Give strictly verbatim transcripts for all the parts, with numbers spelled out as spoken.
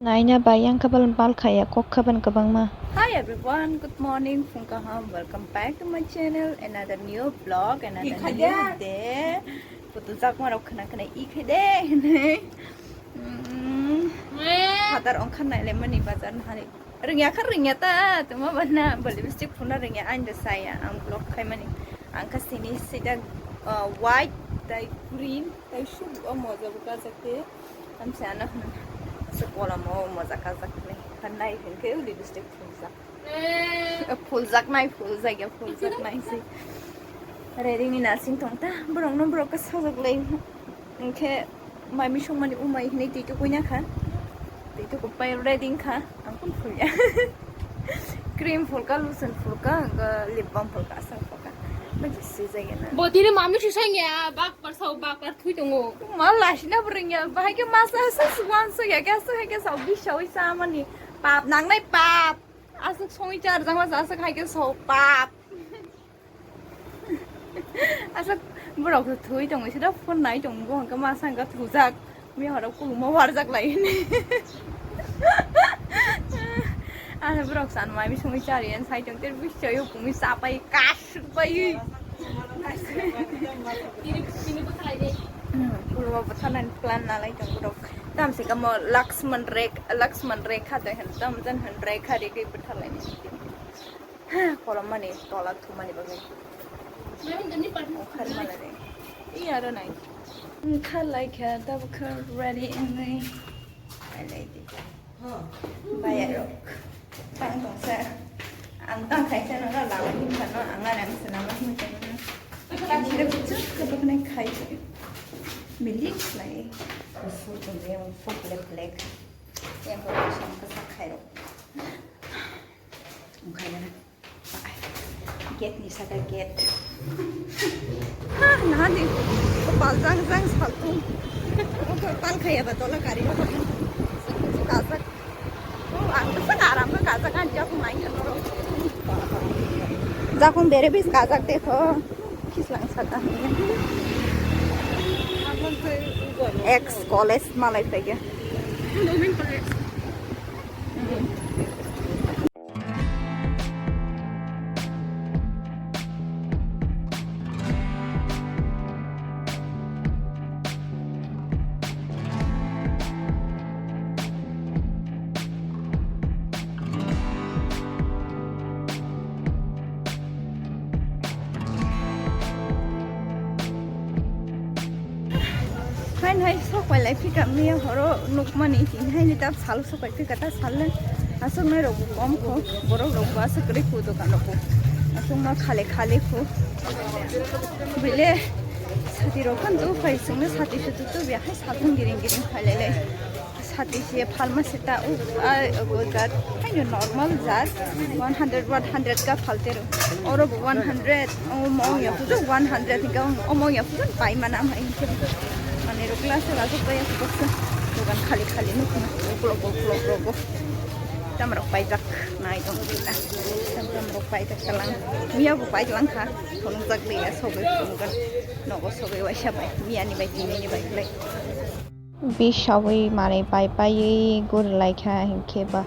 Naina bai yang kabal bal khaya kok khaban kabangma. Hi everyone, good morning, phung kaham, welcome back to my channel, another new vlog, another new day. Putu jakma rok khna khna i khai de hinwi. Mm. Phatar ongkhar nai le mani bazar na hari. Rwngya kha rwngya ta, tuma bana bo lipstick phuna rwngya, ang da saya, ang vlog khaimani. Ang kha sini sida, uh, white tai green tai suk o moja bo kajak te. Ang sana hwn se kolam o moja kajak le. Hanai hwn ke lipstick phunjak. Eh, phuljak nai, phuljak ya, phuljak nai se. Ready ni nasing tong ta, borok no borok ka sajak lai. Hwnkhe mai misong mani umai hinui twi tukui na kha. Twi tuku pai ready wngkha. Ang kun phulya. Cream phulka, lotion phulka, hwnkhe lip balm phulka, aswk phulka. Bwsajagana. Botire mami susanya, bak parsao, bak par thui tongo. Ma lasina bwrwngya, bahai khe masa aswk suwan sukya khe aswk hai khe sao bisaui chamani. Pap nangnai pap. Aswk songwi charjak masa aswk hai khe so pap. Aswk borok thui tongo, sida phone nai tongo, bo hwnkhe masa hwnkhe thujak. Mihoro kuluma warjak lai hini. Asa borok san mai bisingwi chari yan sai tong ter bisayo pungwi sapai kasuk bai. Kuluma bwtharnani plan nalai tong borok. Tamsi kamo Laxman Rek, Laxman Rekha de hen tam jan hen Rekha Rek bwtharlaini. Kolom mani tola thumani bagwi. Okhar mani de. I aro nai. Kha lai kha, tabuk kha ready wngwi. Kha lai di. Bayarok. Tang tong sa. Ang tang khai sa no la la hin kha no ang arang sa nama hin kha no. Ang sida kuchu kha to khnai khai. Milik lai. Fu to de fu plek plek. Yang ko sa ka sa khai ro. Ang khai na. Gate ni saka gate. Ha, nahani. Kopal jang jang saltung. Kopal khaya ba tola kari ba. Kajak. Oh, ang to sana aram ka kajak an jakung nai noro. Jakung bere bis kajak de kho. Kislang saka. Ex college malai pege. Hain hai sok pai lai phika miya horo nukmani tin hai ni ta sal sok pai phika ta sal le asok nai rok bo kom kho borok rok bo asok kwrwi kho dokan rok bo asok ma khale khale kho bile sati rok khan tu phai sung ne sati sutu tu be hai satung giring giring phai lai le. Sati se pharmacy ta u, a, o jat, haino normal jat, one hundred, one hundred ka phalte ro. Oro bo one hundred, o mong ya pujo one hundred ka, o mong ya pujo pai mana mai ke. Mane ro class la so ya pujo. Dogan khali khali no, uklok, uklok, uklok. Tam rok paijak nai tong kita. Tam, tam rok paijak talang. Miya bo paijak lang kha. Phunuk jak liya, sobe phunuk gan. Nogo sobe waisa bai. Miya ni bai, tini ni bai, like. Bisawi manwi pai paiwi guri lai kha, hinkhe ba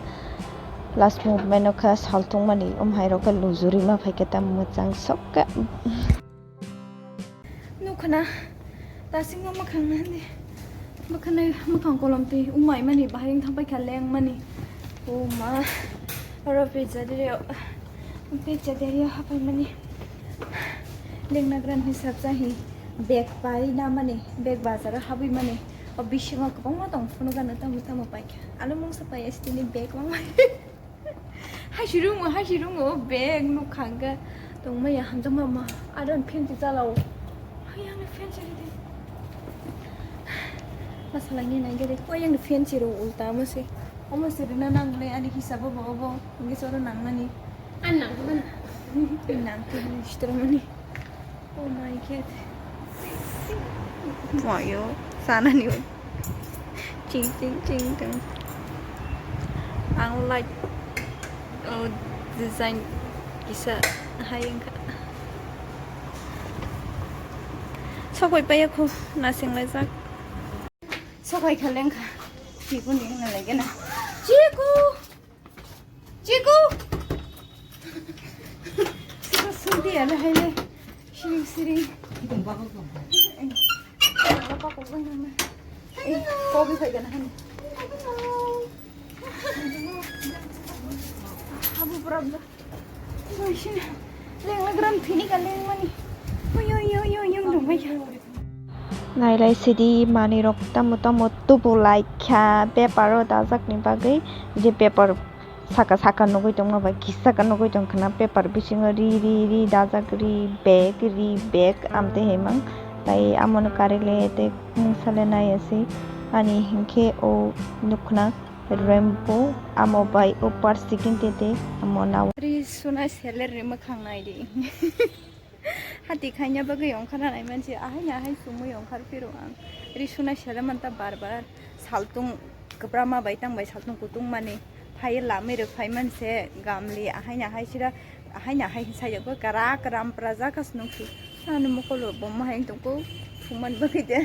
last movement o kha saltung mani, um hai rok khe lujuri ma phai khe ta mwchang sok kha. Nukhana tasingma mwkhang nani, bwkhani mwkhang kolom twi umai mani, bahai wng thang pai kha leng mani. O ma, oro pizza diri, pizza diri hapai mani. Lengna gran hisab jahi bag pai na mani, bag bazar o habwi mani. O bisingo kwbangma tong phunukgano tamo tamo paikha. Ano mungsa paiya sitini bag mangmani. Hai si rungo, hai si rungo, bag nukha hwnkhe tongmaya hamjakma ma. Aro ani pant chalao. Hai ani pant chari di. Ma salai ni nai gede. Koi ani pant chiro ulta mo se. Omo se rina nang le ani hisabo bo obo. Hwnkhe choro nang mani. An nang mani. Nang ke ni sitro mani. Oh my God. Wayo, sana ni. Ching, ching, ching, ching. Ang like, oh, design kisa hai wngkha. Sokoi paiya kho, nasing laijak. Sokoi kha lengkha. Chiku ni hwnna lai gana. Chiku! Chiku! Chiku sungdi ya le hai le. Siring siring. Baba ko bai nang na. Eh, kobi phai gana hani. Abu problem. Lenglagram phini ka lengmani. Oi, oi, oi, oi, oi, dong bai kha. Nailai sidi manwi rok tamo tamo tubu lai kha paper o dajak ni bagwi, je paper saka saka nugwi tongma bai kisa ka nugwi tong khna paper bisingo ri ri ri dajak ri bag ri bag amtwi himang tai amo no karwi le tei mungsa le nai asi ani hinkhe o nukkhna. Rainbow, amo bai upar sikin tete amo nao. Ri suna seler ri mwkhang nai di. Hati khaina bagwi ongkhar nai mansi, ahai na ahai sumui ongkhar phiro ang. Ri suna seler manta bar bar saltung kwbra ma bai tang bai saltung kutung mani phai lamwi rw phai manse gamli ahai na ahai sira. Haino hai hinsa yago kara kara ampra jaka se nukhi. Ano mokolo bomma hai tongko thumani bagwi de.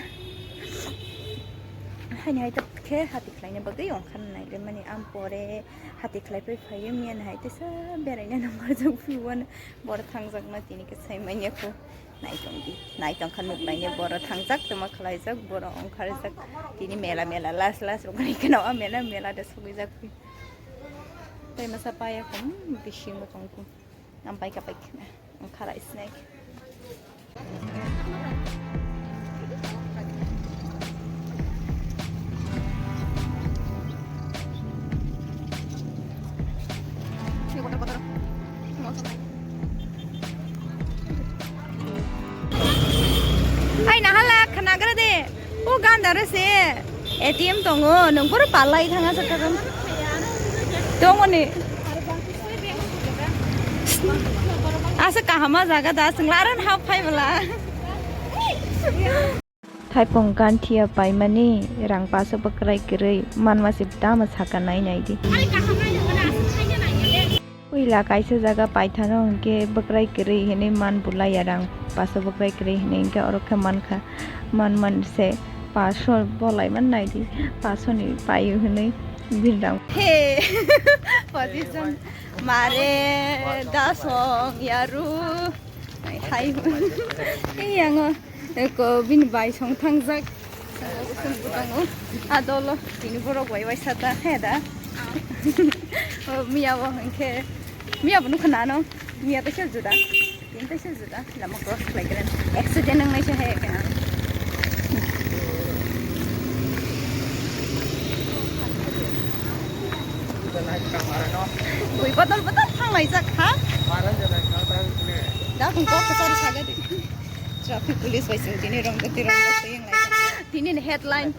Haino hai ta khe hati khlaina bagwi ongkhar nai le mani am pore hati khlai pai phaio miya hai tesa beraina nangmar jang phiwan bor thangjak ma tini khe sai manya ko. Naitong di, naitong khan nuk naine boro thangjak tuma khlaijak boro ongkharjak tini mela mela las las rok bai kheno mela mela de sogwi jak. Tei masa paya kom bisingo tongkun. Ang paika paikha. Ang khara snack. Hai nahala khanagra de. O ganda re se A T M tongo, nung pura palai thanga sa thagam. Tongo ni. Asa kahama jaga da sing laran hap phai bala. Thaipung ganthia paimani rang paso bwkrai kwrwi manma se dama saka nai nai di. Puila kaisa jaga paithano hinkhe bwkrai kwrwi hinwi man bulaiya rang paso bwkrai kwrwi hinwi hinkhe oro khe mankha man man se paso bolai man naidi paso ni paio hinwi bini rang. He position mare dasong yaru hai hai yango. Eko bini bai song thangjak. Song bwtang o. A dolo bini borok bai waisa ta he da. O miya bo hinkhe miya bo nukha nano. Miya ta se juda. Tini ta se juda. Lama cross khlai khe accident wng nai se hai khe. Bui bodol bodol thang lai jak ha. Da hung kok kesar saga di. Traffic police bai sing tini romjak twi romjak twi wng lai. Tini ni headline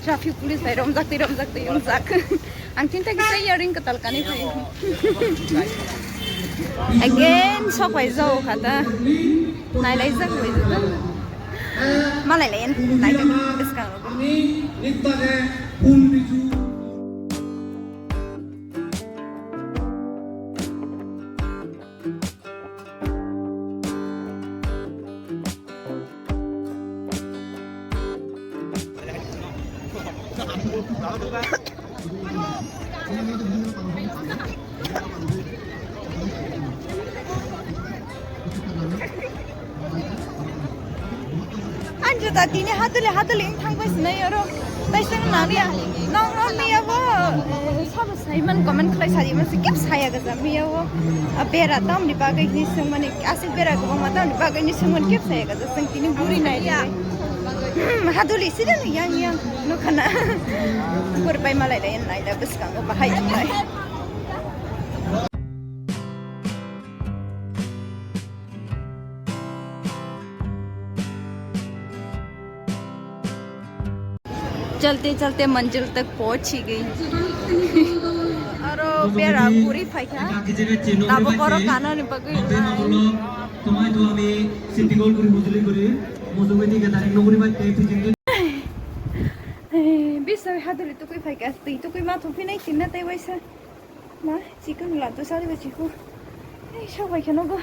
traffic police bai romjak twi romjak twi wngjak. Ang tini ta kisa earring kwtal kanwi phai. Again sok bai jao kha ta. Nai lai jak bai jao. Ma lai lai nai ka bwskang rok. Ang juta tini haduli haduli wng thang bai sinai oro. Tai seng nang ya. Nong nong ni abo. Sabo sai man comment khlai sai man se kep saya ga jam ya o. A bera tam ni bagwi ni seng mani asik bera go ma tam ni bagwi ni seng man kep saya ga jam seng tini buri nai ya. Hmm, haduli sida ni yang yang no khana. Bur bai malai lai nai da bwskang go bahai nai. चलते चलते मंजिल तक पहुंच ही गई। Aro bera guri phaikha. Abo borok kanani bagwi. Bisai haduli tukui phaikha. Twi tukui ma thuphinai kinna tei waisa. Ma, chicken la tu sari ba chiku. Ei, sok bai kheno go.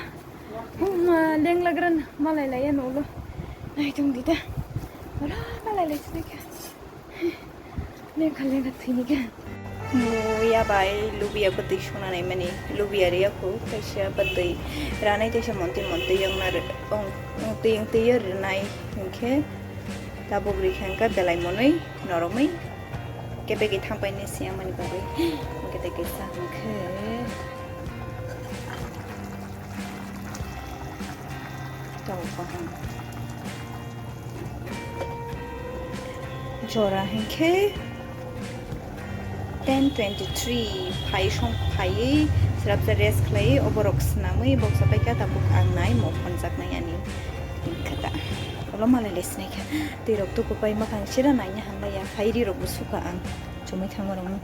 Hum, ah, leng lagran malai lai ya nolo. Naitung di da. Wala malai lai sini ka. Lengkha lengkha thini ka. Muya bai lubiya bwtwi suna nai mani. Lubiya riya khu kaisa bwtwi ranai kaisa monti monti yongna ri-, ong-, ongtwi ongtwi yo rinai hinkhe tabuk rikha hwnkha belai monwi noromwi kebegwi thangpaini siyamani bagwi. Hwnkhe tei kaisa hwnkhe. Tau kaham. Jora hinkhe ten twenty three phai song phaiwi srapsa rest khlaiwi oborok swnamwi boksa paikha tabuk ang nai mo phonjaknai ani hinkhe ta. Olo malai le sinaikha. Twi rok tuku pai makhang sira naina hamlaiya phairi rok bo suka ang chumui thangma rokno.